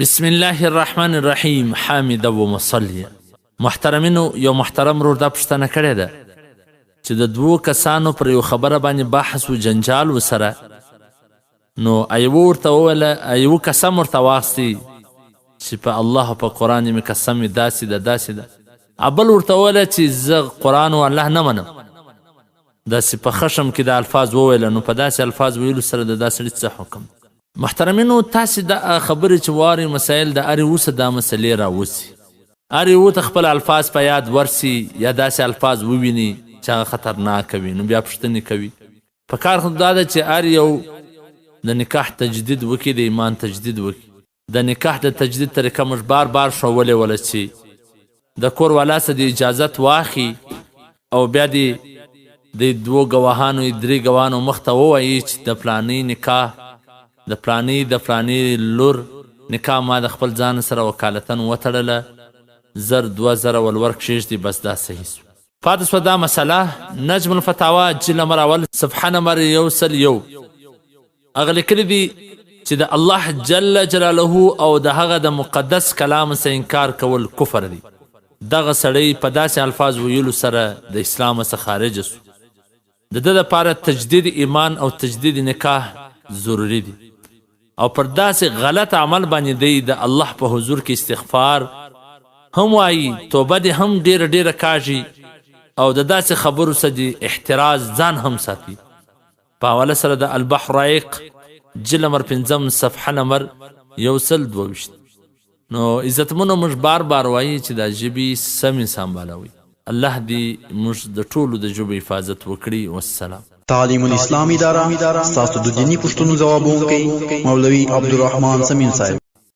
بسم الله الرحمن الرحیم حامدا ومصلیا. محترمینو، یو محترم ورور دا پوښتنه کړې ده چې د دوو کسانو پر یو خبره باندې بحث و جنجال وسره، نو ایو ورته وویل، ایو قسم ورته واخیستی چې په الله او په قرآن مې قسم وي، داسې ده داسې ده. بل ورته وویل چې زه قرآن او الله نه منم، داسې په خشم کې دا الفاظ وویل. نو په داسې الفاظ ویلو سره د دا سړي څه حکم؟ محترمینو، تاسې دا خبرې چې واري مسایل د ارې اوسه دا مسلې راوسي، ار یو ته خپل الفاظ په یاد ورسي یا داسې الفاظ وویني چې هغه خطرناک وي، نو بیا پوښتنې کوي. په کار خو دا ده چې ار یو د نکاح تجدید وکړي، د ایمان تجدید وکړي. د نکاح د تجدید طریقه موږ بار بار ښوولې وله چې د کور والا څخه د اجازت واخلي او بیا دې د دوو ګواهانو درې ګواهانو مخته ووایي چې د فلاني نکاح، د فلاني د فلاني لور نکاح ما د خپل ځان سره وکالتن وتړله، 1000، 2000 ولور کښېږدي، بس دا صحیح سو. پاتې سوه دا مسله، نجم الفتاوا جلد نمبر اول صفحه نمبر 101، هغه لیکلي دي چې د الله جل جلاله او د هغه د مقدس کلام څخه انکار کول کفر دی. دغه سړی په داسې الفاظ ویلو سره د اسلام څخه خارج سو. د ده لپاره تجدید ایمان او تجدید نکاح ضروري دي او پر داسې غلط عمل باندې دی د الله په حضور کې استغفار هم وایي، توبه دې هم ډیره ډیره کاږي او د داسې خبرو څخه دې احتراز ځان هم ساتي. په حواله سره د البحر رایق جلد نمبر پنځم صفحه نمبر 122. نو عزتمنو، موږ بار بار وایي چې دا ژبې سمې سمبالوي. الله دې موږ د ټولو د ژبو حفاظت وکړي. والسلام. تعلیم الاسلام اداره، ستاسو د دیني پوښتنو ځوابوونکی مولوي عبدالرحمن صمیم صاحب.